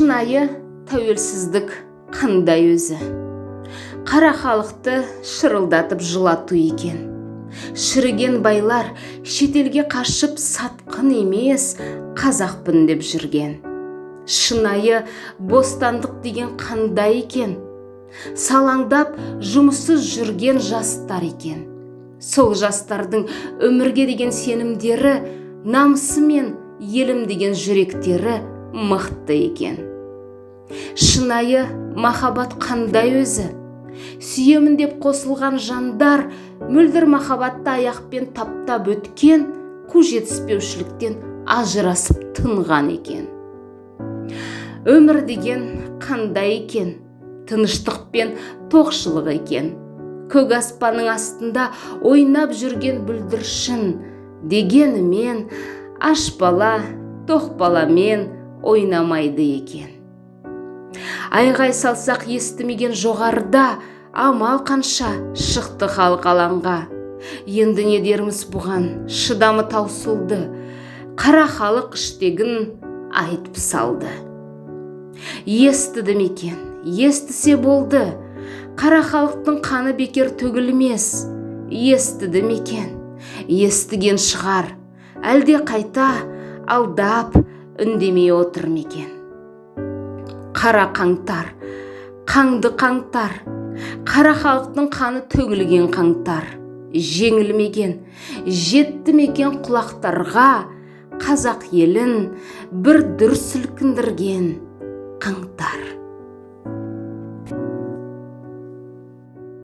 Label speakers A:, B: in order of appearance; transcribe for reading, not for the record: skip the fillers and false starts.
A: Шынайы тәуелсіздік қандай өзі? Қара халықты шырылдатып жылату екен. Шіріген байлар шетелге қашып, сатқын емес, қазақпын деп жүрген. Шынайы бостандық деген қандай екен? Салаңдап жұмыссыз жүрген жастар екен. Сол жастардың өмірге деген сенімдері, намысы мен елім деген жүректері мықты екен. Шынайы махаббат қандай өзі? Сүйемін деп қосылған жандар мөлдір махаббатты аяқпен таптап өткен, қу жетіспеушіліктен ажырасып тынған екен. Өмір деген қандай екен? Тыныштық пен тоқшылық екен. Көк аспанның астында ойнап жүрген бүлдіршін дегенімен аш бала тоқ баламен ойнамайды екен. Айғай салсақ, естімеген жоғарыда, амал қанша, шықты халық алаңға. Енді не дерміз бұған? Шыдамы таусылды, қара халық іштегін айтып салды. Естіді ме екен? Естісе болды, қара халықтың қаны бекер төгілмес. Естіді ме екен? Естіген шығар, әлде қайта алдап үндемей отыр ма екен? Қара қаңтар, қанды қаңтар, қара халықтың қаны төгілген қаңтар жеңілмеген. Жетті ме екен құлақтарға қазақ елін бір дүр сілкіндірген қаңтар?